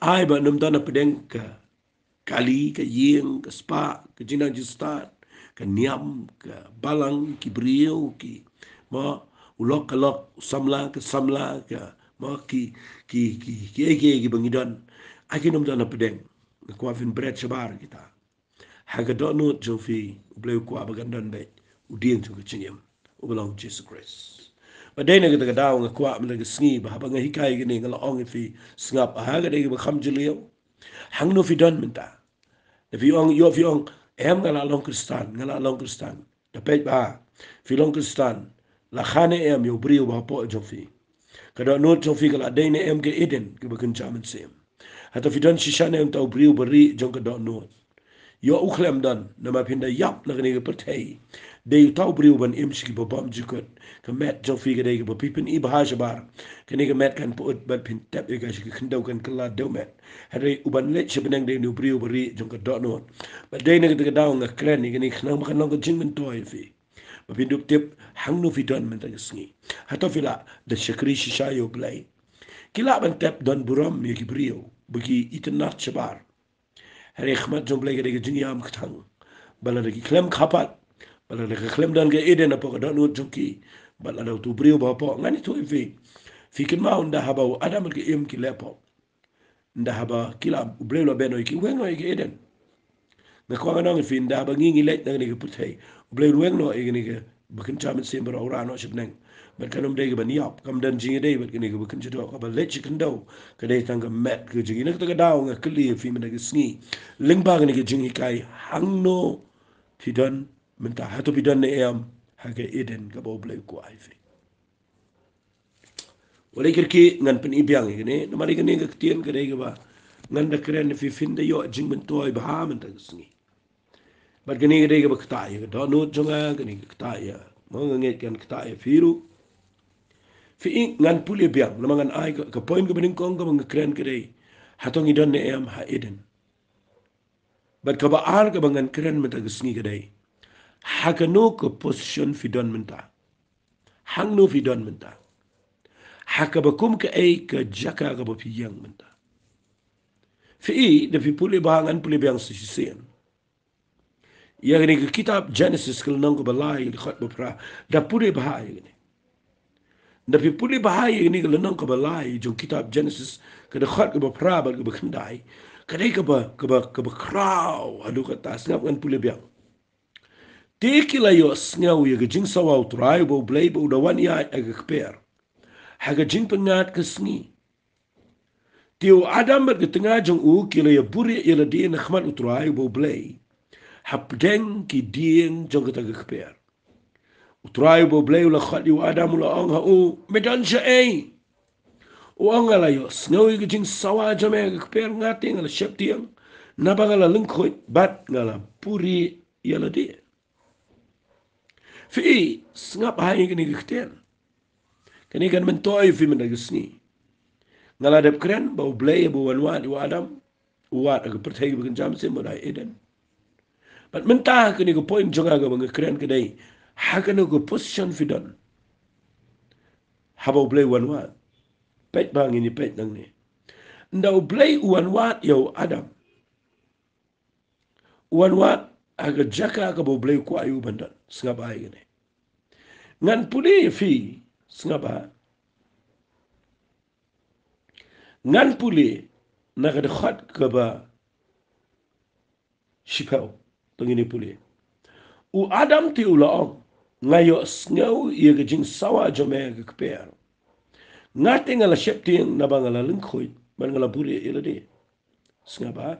Ai ba ym don hapdeng ka kali, ka ïing, ka spah, ka jingnang jingstad, ka niam, ka balang, ki briew, ki, mo, u lok ka lok, u samla ka samla, ka, mo, ki, ki, ki, kiei kiei kiba ngi don. Ai ki ym don hapdeng. Nga kwah phin bret shabar kita. Ha ka dohnud jong phi, U Blei u kwah ba kan don beit u dieng jong ka jingim, uba long u Jisu Khrist. Bad dei na kata ka daw nga kwah mynta ka sngi ba haba nga hikai kane nga la ong ïa phi, sngap, ha ka dei kaba kham jylliew. Hangno phi don mynta? Da phi ong, ïoh phi ong, em, nga la long Khristan, nga la long Khristan. Da peit bha, phi long Khristan, la kha ne em ïa u briew uba hapoh jong phi? Ka dohnud jong phi ka la dei ne em ka Eden kaba kynja mynsiem? Hato phi don shisha ne em uta u briew uba rieh jong ka dohnud? Ïoh u khlem don, namar phin da ïap na kane ka pyrthei. Dei uta u briew uban im sha kiba bymjukut. Ka met jong phi ka dei kaba phi pyni bha shabar. Kane ka met kan pyut bad phin tep ïa ka sha ka khyndew, kan kylla dewmet. Hynrei uban leit sha bneng dei une u briew uba rieh jong ka dohnud. Bad dei na kata ka daw nga kren ïa kane khnang ba kan long ka jingmyntoi ïa phi, ba phin dup tip hangno phi don mynta ka sngi. Hato phi la da shakri shisha ïa U Blei? Ki lah ban tep don burom ïa ki briew ba ki itynnad shabar. Hynrei ha khmat jong U Blei ka dei ka jingïam kthang ba lada ki khlem kha pat, ba lada ka khlem don ka Eden hapoh ka dohnud jong ki, bad lada utu u briew uba hapoh, ngan ïathuh ïa phi. Phi kynmaw ynda haba u Adam bad ka Im ki leh pop, ynda haba ki la, U Blei u la bet noh ïa ki, weng noh ïa ka Eden. Nga kwah ngan ong ïa phi, ynda haba ngi ngi leit na kane ka pyrthei, U Blei u weng noh ïa kane kaba kynja mynsiem baroh, u rah noh sha bneng. Bad kan ym dei kaban ïap, kam don jingïadei bad kane kaba kynja doh, kaba leit sha khyndew ka dei tang ka met ka jong ngi. Na kata ka daw nga kylli ïa phi mynta ka sngi, lyngba kane ka jinghikai, hangno phi don mynta? Hato phi don ne em ha ka Eden kaba U Blei u kwah ïa phi? Wat leh kyrkieh, ngan pyni biang ïa kane, namar ïa kane ka ktien ka dei kaba ngan da kren ïa phi, phin da ïoh jingmyntoi bha mynta ka sngi. Bad kane ka dei kaba ktah ïa ka dohnud jong nga, kane ka ktah ïa, mo, nga ngeit kan ktah ïa phi ruh. Phi i, ngan pule biang, namar ngan ai ka, ka point kaba nyngkong kaba nga kren ka dei, hato ngi don ne em ha Eden? Bad kaba ar kaba ngan kren mynta ka sngi ka dei, ha kano ka position phi don mynta? Hangno phi don mynta? Ha kaba kum kaei ka jaka kaba phi ïeng mynta? Phi i, da phi pule bha, ngan pule biang sa shisien ïa kane ka kitab Genesis ka lynnong kaba lai, dkhot ba phra. Da pule bha ïa kane. Da phi pule bha ïa kane ka lynnong kaba lai jong kitab Genesis, ka dkhot kaba phra bad kaba khyndai, ka dei kaba, kaba, kaba khraw haduh katta. Sngap, ngan pule biang. Te ki la ïohsngew ïa ka jingsawa U Trai uba U Blei ba u da wan ïaid ha ka kper ha ka jingpyngngad ka sngi. Te u Adam bad ka tnga jong u ki la ïabuhrieh ïa lade na khmat U Trai uba U Blei, hapdeng ki dieng jong kata ka kper. U Trai uba U Blei u la khot ïa u Adam, u la ong ha u, me don shaei? U ong, nga la ïohsngew ïa ka jingsawa jong me ha ka kper, nga te nga la sheptieng, naba nga la lyngkhuid bad nga la buhrieh ïa lade. Phi i, sngap ha ïa kane ka ktien. Kane kan myntoi ïa phi mynta ka sngi. Nga la dep kren ba U Blei ba u wan wad ïa u Adam, wad ha ka pyrthei kaba kynja mynsiem, mut ha Eden. Bad mynta kane ka point jong nga kaba nga kren ka dei, ha kano ka position phi don haba U Blei u wan wad? Peit ba ngin ïa peit nangne. Ynda U Blei u wan wad ïa u Adam, u wan wad ha ka jaka kaba U Blei u kwah ïa u ban don. Sngap bha ïa kane. Ngan pule ïa phi, sngap bha. Ngan pule na ka dkhot kaba shiphew. To ngin ïa pule. U Adam te u la ong, nga ïohsngew ïa ka jingsawa jong me ha ka kper. Nga te nga la sheptieng naba nga la lyngkhuid, bad nga la buhrieh ïa lade. Sngap bha.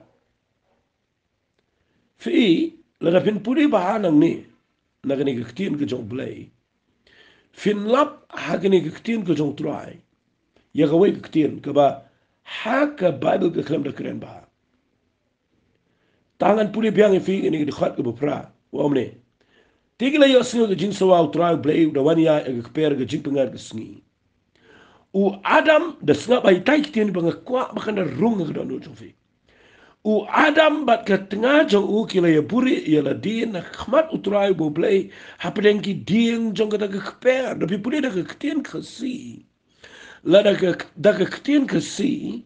Phi, lada phin pule bha nangne na kane ka ktien ka jong U Blei, phin lap ha kane ka ktien ka jong U Trai ïa kawei ka ktien kaba ha ka Baibl ka khlem da kren bha. Te ngan pule biang ïa phi kane ka dkhot kaba phra. U ong kumne. Te ki la ïohsngew ka jingsawa U Trai U Blei u da wan ïaid ha ka kper ha ka jingpyngngad ka sngi. U Adam, da sngap bha ïa itai i ktien ba nga kwah ba kan da rung ha ka dohnud jong phi. U Adam bad ka tnga jong u ki la ïa buhrieh ïa lade na khmat U Trai U Blei hapdeng ki dieng jong kata ka kper. Da phi pule da ka ktien Khasi, lada ka, da ka ktien Khasi,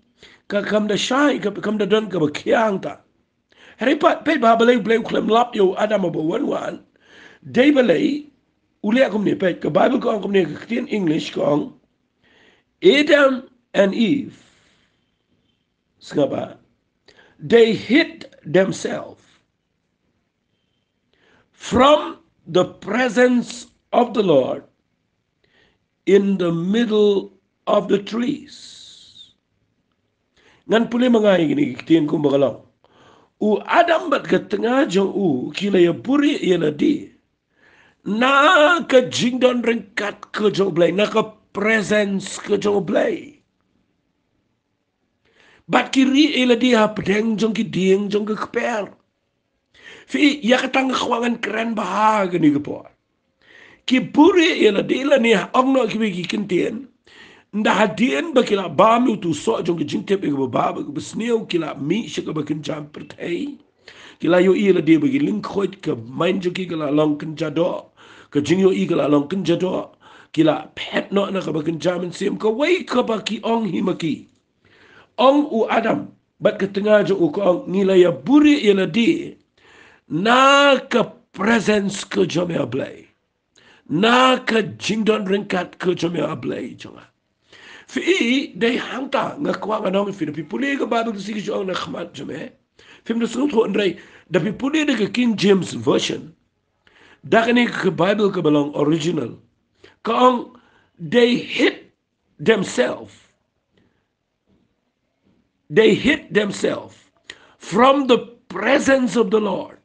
ka kam da shai, ka kam da don kaba khia hangta. Hynrei pat peit ba balei U Blei u khlem lap ïa u Adam haba u wan wad. Dei balei u leh kumne? Peit, ka Baibl ka ong kumne, ka ktien English ka ong, Adam and Eve, sngap bha, they hid themselves from the presence of the Lord in the middle of the trees. Ngan pule ma nga ïa kine ki ktien kumba ka long. U Adam bad ka tnga jong u ki la ïa buhrieh ïa lade na ka jingdon ryngkat ka jong U Blei, na ka presence ka jong U Blei. Bad ki rieh ïa lade hapdeng jong ki dieng jong ka kper. Phi, ïa kata nga kwah ngan kren bha ha kane ka por. Ki buhrieh ïa lade lane ong noh kiwei ki ktien, ynda hadien ba ki la bam ïa utu u soh jong ka jingtip ïa kaba bha bad kaba sniew, ki la mih sha kaba kynja pyrthei. Ki la ïohi ïa lade ba ki lyngkhuid, ka mind jong ki ka la long kynja doh, ka jingïohi ka la long kynja doh. Ki la phet noh na kaba kynja mynsiem, kawei kaba ki ong hi ma ki. Ong u Adam bad ka tnga jong u, ka ong, ngi la ïa buhrieh ïa lade na ka presence ka jong me, A Blei, na ka jingdon ryngkat ka jong me, A Blei jong nga. Phi, dei hangta nga kwah ngan ong ïa phi, da phi pule ka Baibl Khasi ka shu ong na khmat jong me. Phim da sngewthuh, hynrei da phi pule da ka King James Version, da kane ka Baibl kaba long original, ka ong, they hid themselves, they hid themselves from the presence of the Lord.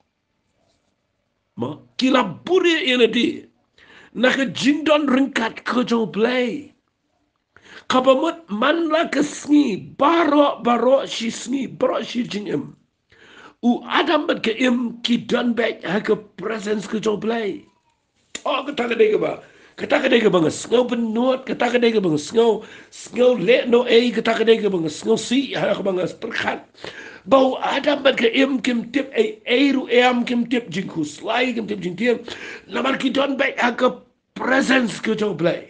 Mo, ki la buhrieh ïa lade na ka jingdon ryngkat ka jong U Blei. Kaba mut man la ka sngi, baroh, baroh shi sngi, baroh shi jingim, u Adam bad ka Im ki don beit ha ka presence ka jong U Blei. Oh, kata ka dei kaba, kata ka dei kaba nga sngew bynnud, kata ka dei kaba nga sngew, sngew leh noh ei, kata ka dei kaba nga sngew sih, ha kaba nga pyrkhat ba u Adam bad ka Im kim tip ei ei ruh em, kim tip jingkhuslai, kim tip jingtieng, namar ki don beit ha ka presence ka jong U Blei.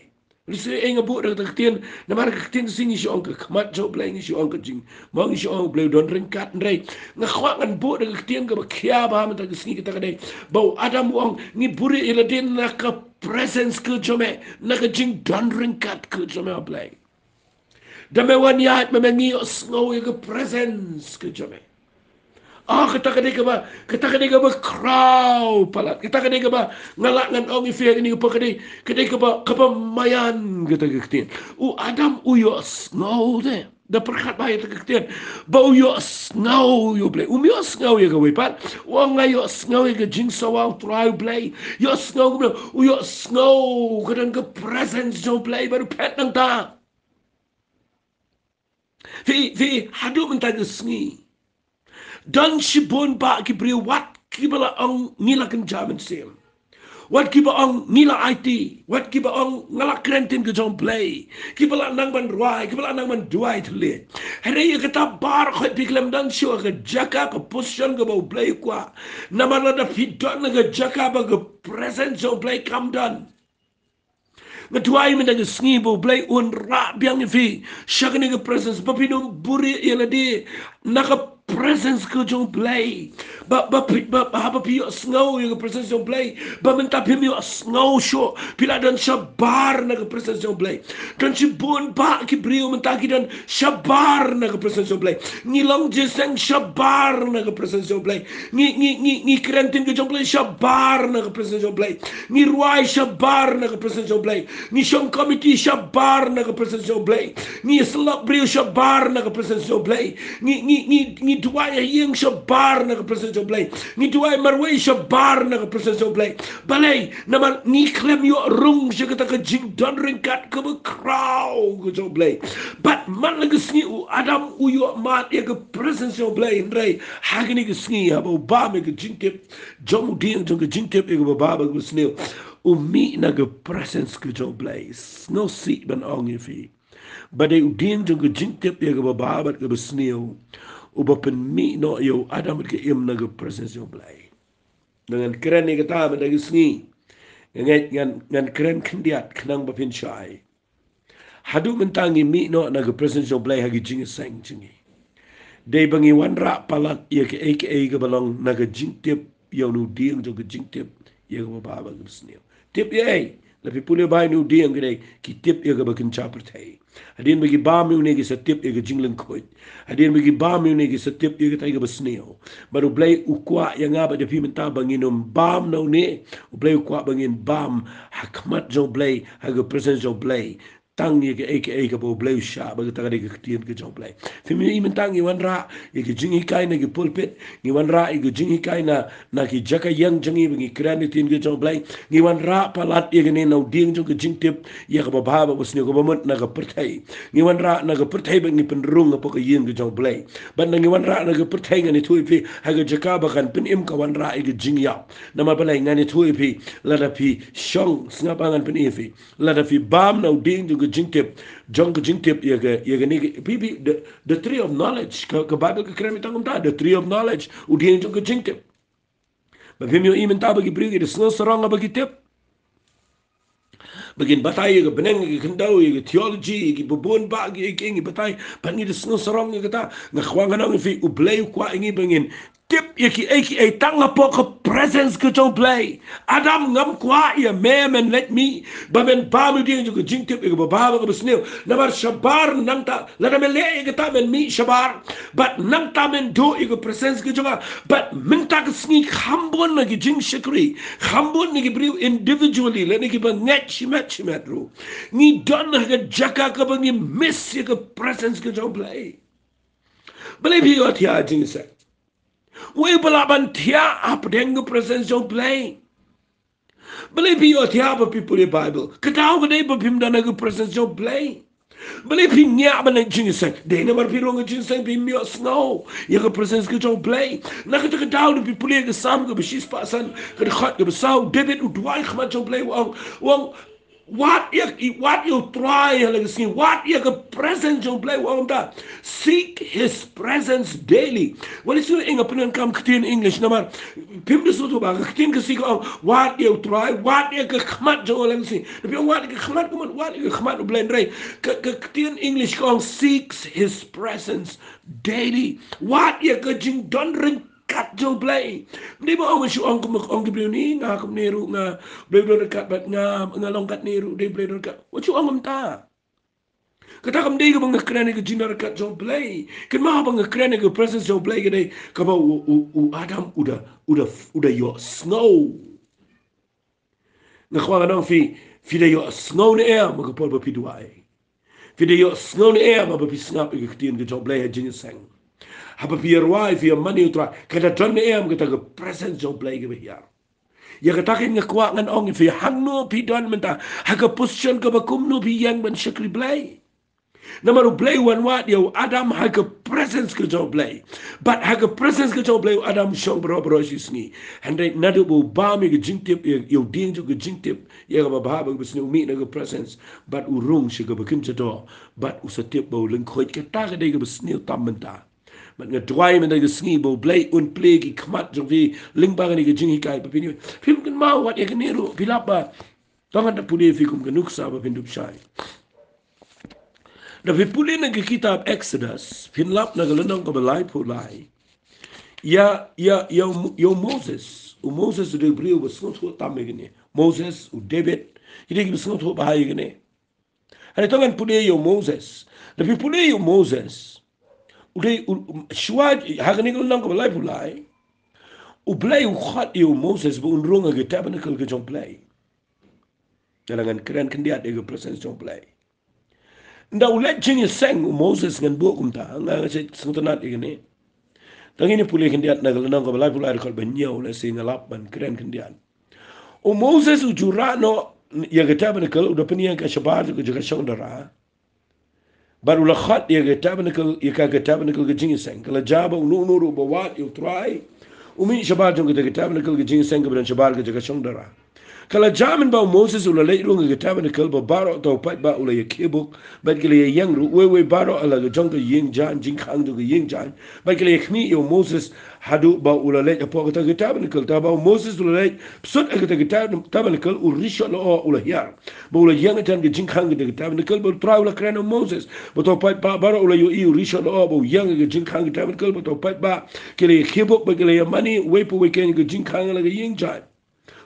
Lehse ei nga buh da kata ka ktien, namar ka ktien Khasi ngi shu ong ka khmat jong U Blei, ngi shu ong ka jing, mo, ngi shu ong U Blei u don ryngkat, hynrei nga kwah ngan buh da ka ktien kaba khia bha mynta ka sngi, kata ka dei ba u Adam u ong, ngi buhrieh ïa lade na ka presence ka jong me, na ka jingdon ryngkat ka jong me, A Blei. Da me wan ïaid ma me, ngi ïohsngew ïa ka presence ka jong me. Ah, kata ka dei kaba, kata ka dei kaba khraw palat, kata ka dei kaba nga lah ngan ong ïa phi ha kane ka por, ka dei, ka dei kaba, kaba maïan kata ka ktien. U Adam u ïohsngew te, da pyrkhat bha ïa kata ka ktien, ba u ïohsngew ïa U Blei. Um ïohsngew ïa kawei pat, u ong, nga ïohsngew ïa ka jingsawa U Trai U Blei. Ïohsngew kumno? U ïohsngew ka don ka presence jong U Blei bad u phet nangta. Phi, phi, haduh mynta ka sngi don shibun bah ki briew wat kiba la ong ngi la kynja mynsiem. Wat kiba ong ngi la aiti, wat kiba ong nga la kren ktien ka jong Blei, kiba la nang ban rwai, kiba la nang ban duwai thylliej. Hynrei ïa kata baroh phi khlem don shuh ha ka jaka ka position kaba U Blei u kwah. Namar lada phi don ha ka jaka ba ka presence jong U Blei kam don, nga duwai mynta ka sngi ba U Blei un rah biang ïa phi sha kane ka presence, ba phin ym buhrieh ïa lade na ka presence ka jong U Blei. Ba, ba, ba, ba, haba phi ïohsngew ïa ka presence jong U Blei, ba mynta phim ïohsngew shuh, phi la don shabar na ka presence jong U Blei. Don shibun bah ki briew mynta ki don shabar na ka presence jong U Blei. Ngi long jingïaseng shabar na ka presence jong U Blei. Ngi, ngi, ngi, ngi kren ktien ka jong U Blei shabar na ka presence jong U Blei. Ngi rwai shabar na ka presence jong U Blei. Ngi shong committee shabar na ka presence jong U Blei. Ngi ïasyllok briew shabar na ka presence jong U Blei. Ngi, ngi, ngi, ngi duwai ha ïing shabar na ka presence jong U Blei. Ngi duwai marwei shabar na ka presence jong U Blei. Balei? Namar ngi khlem ïoh rung sha kata ka jingdon ryngkat kaba khraw ka jong U Blei. Bad man la ka sngi u Adam u ïoh mad ïa ka presence jong U Blei, hynrei ha kane ka sngi haba u bam ïa ka jingtip jong u dieng jong ka jingtip ïa kaba bha bad kaba sniew, u mih na ka presence ka jong U Blei. Sngewsih ban ong ïa phi, ba dei u dieng jong ka jingtip ïa kaba bha bad kaba sniew uba pynmih noh ïa u Adam bad ka Im na ka presence jong U Blei. Ngan kren ïa kata mynta ka sngi. Ngan, ngan, ngan kren khyndiat khnang ba phin shai. Haduh mynta ngi mih noh na ka presence jong U Blei ha ki jingïaseng jong ngi, dei ba ngi wanrah palat ïa kaei kaei kaba long na ka jingtip ïa une u dieng jong ka jingtip ïa kaba bha bad kaba sniew. Tip ïa ei? La phi pule bha ïa une u dieng, ka dei ki tip ïa kaba kynja pyrthei. Hadien ba ki bam ïa une ki sa tip ïa ka jinglyngkhuid. Hadien ba ki bam ïa une ki sa tip ïa katai kaba sniew. Bad U Blei u kwah ïa nga bad ïa phi mynta ba ngin ym bam na une. U Blei u kwah ba ngin bam ha khmat jong U Blei, ha ka presence jong U Blei. Tang ïa kaei kaei kaba U Blei u shah, ba kata ka dei ka ktien ka jong U Blei. Phim ïohi mynta ngi wanrah ïa ka jinghikai na ki pulpit, ngi wanrah ïa ka jinghikai na, na ki jaka ïeng jong ngi ba ngi kren ïa ka ktien ka jong U Blei. Ngi wanrah palat ïa kane na u dieng jong ka jingtip ïa kaba bha bad kaba sniew kaba mut na ka pyrthei. Ngi wanrah na ka pyrthei bad ngi pynrung hapoh ka ïing ka jong U Blei. Bad ngi wanrah na ka pyrthei, ngan ïathuh ïa phi ha ka jaka ba kan pynim ka wanrah ïa ka jingïap. Namar balei? Ngan ïathuh ïa phi, lada phi shong, sngap, ngan pyni ïa phi. Lada phi bam na u dieng jong ka jingtip, jong ka jingtip ïa ka, ïa kane ka, phi, phi, the, the tree of knowledge. Ka, ka Bible ka kren mynta kumta, the tree of knowledge, u dieng jong ka jingtip. Ba phim ïohi mynta ba ki briew ki da sngew sarong haba ki tip? Ba kin batai ïa ka bneng, ïa ka khyndew, ïa ka theology, ïa ki bun bah kiei kiei ngi batai, bad ngi da sngew sarong ïa kata. Nga kwah ngan ong ïa phi, U Blei u kwah ïa ngi ba ngin tip ïa kiei kiei tang hapoh ka presence ka jong U Blei. Adam, ngam kwah ïa me men leit mih ba men bam ïa u dieng jong ka jingtip ïa kaba bha bad kaba sniew. Namar shabar nangta, lada men leh ïa kata men mih shabar. Bad nangta men duh ïa ka presence ka jong nga. Bad mynta ka sngi kham bun na ki jingshakri, kham bun na ki briew individually lane kiba ngeit shimet shimet ruh, ngi don ha ka jaka kaba ngi miss ïa ka presence ka jong U Blei. Balei phi ïohthiah ha jingïaseng? Uei ba lah ban thiah hapdeng ka presence jong U Blei? Balei phi ïohthiah ba phi pule Bible? Ka daw ka dei ba phim don ha ka presence jong U Blei. Balei phi ngiah ban leit jingïaseng? Dei namar phi rung ha jingïaseng phim ïohsngew ïa ka presence ka jong U Blei. Na kata ka daw lada phi pule ka Salm kaba shispah san, ka dkhot kaba saw, David u duwai khmat jong U Blei, u ong, u ong, wad ïa, wad ïa U Trai ha la ka sngi, wad ïa ka presence jong U Blei, u ong kumta. Seek his presence daily. Wat ïa shu ïa nga pyndonkam ka ktien English namar phim da sngewthuh ba ka ktien Khasi ka ong, wad ïa U Trai, wad ïa ka khmat jong u ha la ka sngi. Lada phi ong wad ïa ka khmat, ka mut wad ïa ka khmat U Blei, hynrei ka, ka ktien English ka ong seeks his presence daily. Wad ïa ka jingdon ryngkat jong U Blei. Ym dei ba ong, wat shu ong kum, ong ki briew, ni nga kumne ruh nga, U Blei u don ryngkat bad nga, nga long katne ruh, dei U Blei u don ryngkat. Wat shu ong kumta. Kata kam dei kaba nga kren ïa ka jingdon ryngkat jong U Blei. Kynmaw, ba nga kren ïa ka presence jong U Blei ka dei kaba u, u, u Adam u da, u da, u da ïohsngew. Nga kwah ngan ong ïa phi, phi da ïohsngew ne em ha ka por ba phi duwai? Phi da ïohsngew ne em haba phi sngap ïa ka ktien ka jong U Blei ha jingïaseng? Haba phi ïa rwai, phi ïa mane ïa U Trai, ka da don ne em kata ka presence jong U Blei kaba hiar? Ïa kata kein nga kwah ngan ong ïa phi, hangno phi don mynta, ha ka position kaba kumno phi ïeng ban shakri Blei. Namar U Blei u wan wad ïa u Adam ha ka presence ka jong U Blei. Bad ha ka presence ka jong U Blei u Adam u shong baroh baroh shi sngi. Hynrei naduh ba u bam ïa ka jingtip, ïa, ïa u dieng jong ka jingtip, ïa kaba bha bad kaba sniew, u mih na ka presence. Bad u rung sha kaba kynja doh. Bad u sa tip ba u lyngkhuid. Kata ka dei kaba sniew tam mynta. Bad nga duwai mynta ka sngi ba U Blei un plie ki khmat jong phi lyngba kane ka jinghikai ba phin ïoh. Phim kynmaw wat ïa kane ruh, phi lap ba. Tang haba pule phi kum ka nuksa ba phin dup shai. Da phi pule na ka kitab Exodus, phin lap na ka lynnong kaba laiphew lai. Ïa, ïa, ïa u, ïa u Moses. U Moses u dei u briew ba sngewthuh tam ïa kane. Moses, u David, ki dei kiba sngewthuh bha ïa kane. Hynrei tang ngan pule ïa u Moses. Da phi pule ïa u Moses. U dei, u, u, shuwa, ha kane ka lynnong kaba laiphew lai. U Blei u khot ïa u Moses ba un rung ha ka tabernacle ka jong U Blei. Nga la ngan kren khyndiat ïa ka presence jong U Blei. Ynda u leit jingïaseng u Moses ngan buh kumta, nga, nga sngewtynnat ïa kane. Tang ngin ïa pule khyndiat na ka lynnong kaba laiphew lai dkhot ba hynñiew lehse nga lap ban kren khyndiat. U Moses u ju rah noh ïa ka tabernacle, u da pynïeng ka shabar jong ka jaka shong dara. Bad u la khot ïa ka tabernacle, ïa ka, ka tabernacle ka jingïaseng. Ka la jia ba uno uno ruh ba wad ïa U Trai u mih shabar jong kata ka tabernacle ka jingïaseng kaba don shabar ka jaka shong dara. Ka la jia mynba u Moses u la leit rung ha ka tabernacle ba baroh uta u paidbah u la ïa khie buk, bad ki la ïa ïeng ruh, uwei uwei baroh ha la ka jong ka ïing jaiñ, jingkhang jong ka ïing jaiñ. Bad ki la ïa khmih ïa u Moses haduh ba u la leit hapoh kata ka tabernacle. Te haba u Moses u la leit psut ha kata ka tab-, tabernacle, u rishot lyoh u la hiar. Ba u la ïeng ha ka jingkhang kata ka tabernacle, ba U Trai u la kren ïa u Moses. Ba uta u paidbah baroh u la ïohi u rishot lyoh ba u ïeng ha ka jingkhang ka tabernacle, ba uta u paidbah ki la ïa khie buk bad ki la ïa mane, uwei pa uwei keiñ ha ka jingkhang ha la ka ïing jaiñ.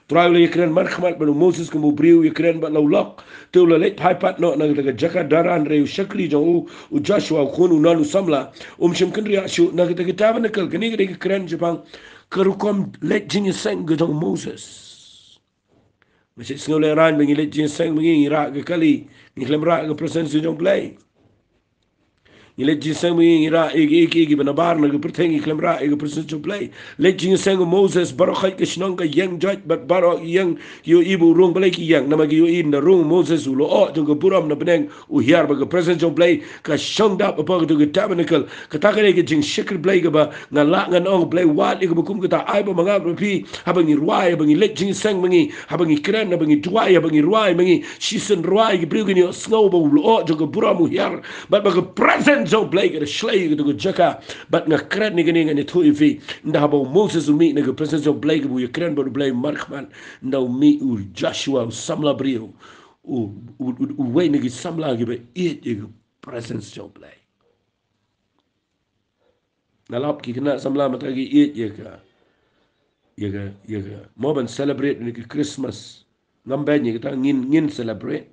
U Trai u la ïa kren markhmat bad u Moses kum u briew u ïa kren bad la u lok. Te u la leit phai pat noh na kata ka jaka dara, hynrei u shakri jong u, u Joshua u khun u Nun u samla, um shym kynriah shuh na kata ka tabernacle. Kane ka dei ka kren shaphang ka rukom leit jingïaseng ka jong u Moses. Nga sngewlehraiñ ba ngi leit jingïaseng ba ngi, ngi rah ka kali, ngi khlem rah ka presence jong U Blei. Ngi leit jingïaseng ba ngi, ngi rah ïa ki, ïa ki, ïa kiba nabar na ka pyrthei, ngi khlem rah ïa ka presence jong U Blei. Leit jingïaseng u Moses, baroh khoit ka shnong ka ïeng joit, bad baroh ki ïeng, ki ïohi ba u rung, balei ki ïeng? Namar ki ïohi ynda rung u Moses u lyoh jong ka burom na bneng u hiar bad ka presence jong U Blei ka shong dap hapoh kata ka tabernacle. Kata ka dei ka jingshakri Blei kaba nga lah ngan ong, Blei wad ïa kaba kum kata, ai ba ma nga bad phi, haba ngi rwai, haba ngi leit jingïaseng ba ngi, haba ngi kren, haba ngi duwai, haba ngi rwai ba ngi, shisien rwai ki briew kin ïohsngew ba u lyoh jong ka burom u hiar, bad ba ka presence jong U Blei ka da shlei ha kata ka jaka. Bad nga kren ïa kane, ngan ïathuh ïa phi, ynda haba u Moses u mih na ka presence jong U Blei kaba u ïa kren bad U Blei markhmat, ynda u mih u Joshua u samla briew, u, u, u, uwei na ki samla kiba ïeit ïa ka presence jong U Blei. Nga lap ki khynnah samla mynta ki ïeit ïa ka, ïa ka, ïa ka, mo ban celebrate ïa ka Christmas. Ngam beiñ ïa kata, ngin, ngin celebrate.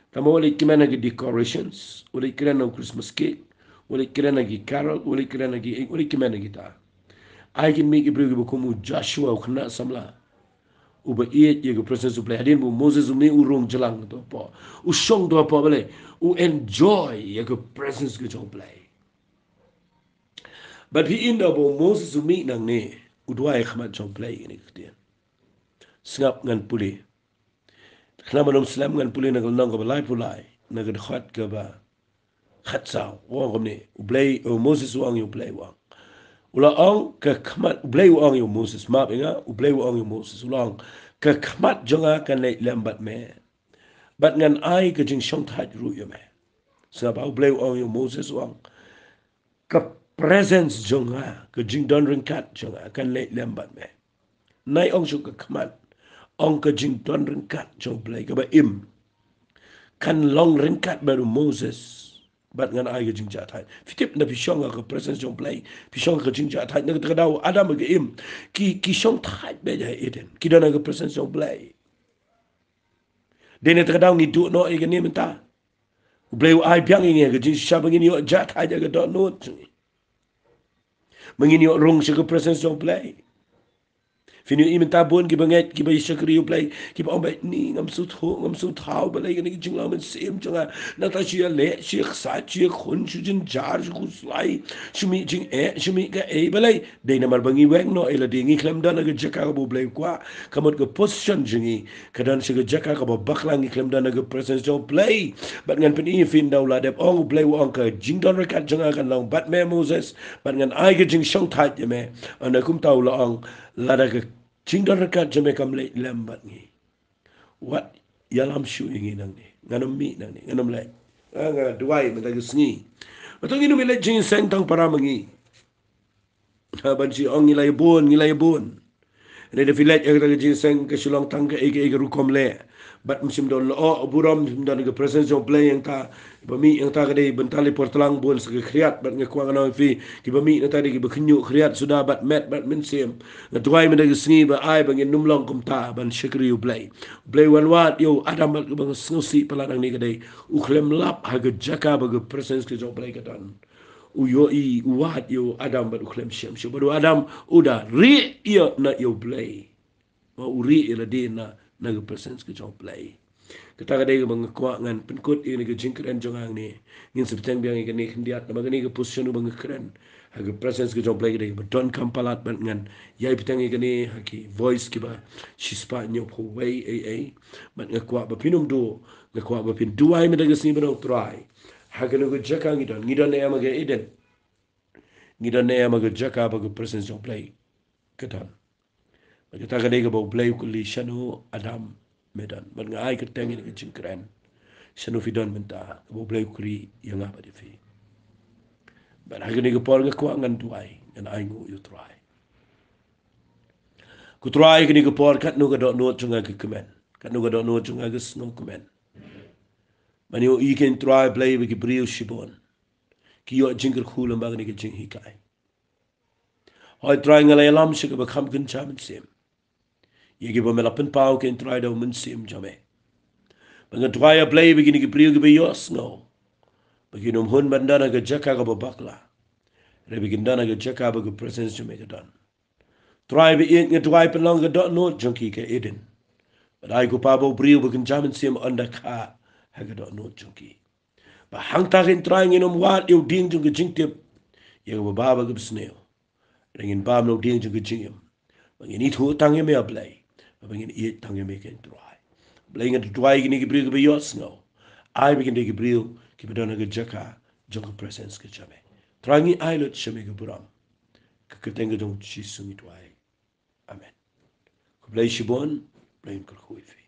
Tangba wat leit kmen ha ki decorations, wat leit kren ha u Christmas cake, wat leit kren ha ki carol, wat leit kren ha ki, wat leit kmen ha kita. Ai kin mih ki briew kiba kum u Joshua u khynnah samla uba ïeit ïa ka presence U Blei. Hadien ba u Moses u mih u rung jlang to hapoh, u shong to hapoh, balei? U enjoy ïa ka presence ka jong U Blei. Bad phi i ynda ba u Moses u mih nangne, u duwai ha khmat jong U Blei, kane ka ktien. Sngap, ngan pule. Khnang ban ym slem, ngan pule na ka lynnong kaba laiphew lai, na ka dkhot kaba khatsaw. U ong kumne, U Blei, u Moses u ong ïa U Blei, u ong. U la ong, ka khmat, U Blei u ong ïa u Moses, map ïa nga, U Blei u ong ïa u Moses, u la ong, ka khmat jong nga kan leit lem bad me, bad ngan ai ka jingshongthait ruh ïa me. Sngap, U Blei u ong ïa u Moses, u ong, ka presence jong nga, ka jingdon ryngkat jong nga kan leit lem bad me. Nai ong shuh ka khmat, ong ka jingdon ryngkat jong U Blei kaba im kan long ryngkat bad u Moses, bad ngan ai ka jingjahthait. Phi tip, ynda phi shong ha ka presence jong U Blei, phi shong ha ka jingjahthait. Na kata ka daw Adam bad ka Im ki, ki shongthait beit ha Eden, ki don ha ka presence jong U Blei. Dei na kata ka daw ngi duh noh ïa kane mynta. U Blei u ai biang ïa ngi ka jingshisha ba ngin ïoh jahthait ha ka dohnud jong ngi, ba ngin ïoh rung sha ka presence jong U Blei. Phin ïohi mynta bun kiba ngeit, kiba ïa shakri ïa u Blei, kiba ong ba ni ngam sngewthuh, ngam sngewthuh balei kane ka jinglong mynsiem jong nga. Nangta shu ïaleh, shu ïaksaid, shu ïakhun, shu jynjar, shu khuslai, shu mih jingeh, shu mih kaei, balei? Dei namar ba ngi weng noh ïa lade, ngi khlem don ha ka jaka kaba u Blei u kwah. Ka mut ka position jong ngi ka don sha ka jaka kaba bakla, ngi khlem don ha ka presence jong u Blei. Bad ngan pyni ïa phi ynda u la dep ong, u Blei u ong ka jingdon ryngkat jong nga kan long bad me Moses, bad ngan ai ka jingshongthait ïa me. Hynda kumta u la ong, lada ka jingdon ryngkat jong me kam leit lem bad ngi, wat ïalam shuh ïa ngi nangne. Ngan ym mih nangne, ngan ym leit. Nga, nga duwai mynta ka sngi ba to ngin ym leit jingïaseng tang para ma ngi. Ha, ban shu ong ngi la ïa bun, ngi la ïa bun. Hynrei da phi leit ha kata ka jingïaseng ka shu long tang kaei kaei ka rukom leh. Bad ym shym don lyoh burom, ym shym don ka presence jong u Blei hangta. Kiba mih hangta ka dei bynta lei por tlang bun sa ka khriat, bad nga kwah ngan ong ïa phi, kiba mih hangta dei kiba khynñiuh khriat suda bad met bad mynsiem. Nga duwai mynta ka sngi ba ai ba ngin ym long kumta ban shakri ïa u Blei. U Blei u wan wad ïa u Adam bad kaba nga sngewsih palat hangne ka dei u khlem lap ha ka jaka ba ka presence ka jong u Blei ka don. U ïohi, u wad ïa u Adam bad u khlem shem shuh. Bad u Adam u da rieh ïa na ïa u Blei. Ma u rieh ïa lade na, na ka presence ka jong u Blei. Kata ka dei kaba nga kwah ngan pynkut ïa kane ka jingkren jong nga hangne. Ngin sa bteng biang ïa kane khyndiat, namar kane ka position ba nga kren ha ka presence ka jong u Blei ka dei kaba donkam palat, bad ngan ïai bteng ïa kane ha ki voice kiba shispah hynñiewphew wei ei ei. Bad nga kwah ba phin ym duh, nga kwah ba phin duwai mynta ka sngi ban ong Trai, ha kano ka jaka ngi don, ngi don ne em ha ka Eden? Ngi don ne em ha ka jaka ba ka presence jong u Blei ka don? Bad kata ka dei kaba u Blei u kylli, shano Adam me don? Bad nga ai kyrteng ïa kane ka jingkren, shano phi don mynta, kaba u Blei u kyrï ïa nga bad ïa phi. Bad ha kane ka por nga kwah ngan duwai, ngan ainguh ïa u Trai. Ko Trai, kane ka por katno ka dohnud jong nga ka kmen, katno ka dohnud jong nga ka sngewkmen. Ban ïohi kein Trai Blei ba ki briew shibun ki ïoh jingkyrkhu lyngba kane ka jinghikai. Hooid Trai, nga la ïalam sha kaba kham kynja mynsiem, ïa kiba me la pynpaw kein Trai da u Mynsiem jong me. Bad nga duwai ïa Blei ba kine ki briew kiba ïohsngew, ba kin ym hun ban don ha ka jaka kaba bakla, hynrei ba kin don ha ka jaka ba ka presence jong me ka don. Trai ba ïeit, nga duwai pynlong ka dohnud jong ki ka Eden. Bad ai ko Pa ba u briew ba kynja mynsiem un da kha ha ka dohnud jong ki. Ba hangta kein Trai ngin ym wad ïa u dieng jong ka jingtip, ïa kaba bha bad kaba sniew. Hynrei ngin bam na u dieng jong ka jingim, ba ngin ithuh tang ïa me A Blei, ba ngin ïeit tang ïa me kein Trai. Blei, nga duwai kine ki briew kiba ïohsngew, ai ba kin dei ki briew kiba don ha ka jaka jong ka presence ka jong me. Trai, ngi ai lut sha me ka burom. Ka kyrteng ka jong u Jisu ngi duwai. Amen. Khublei shibun, Blei un kyrkhu ïa phi.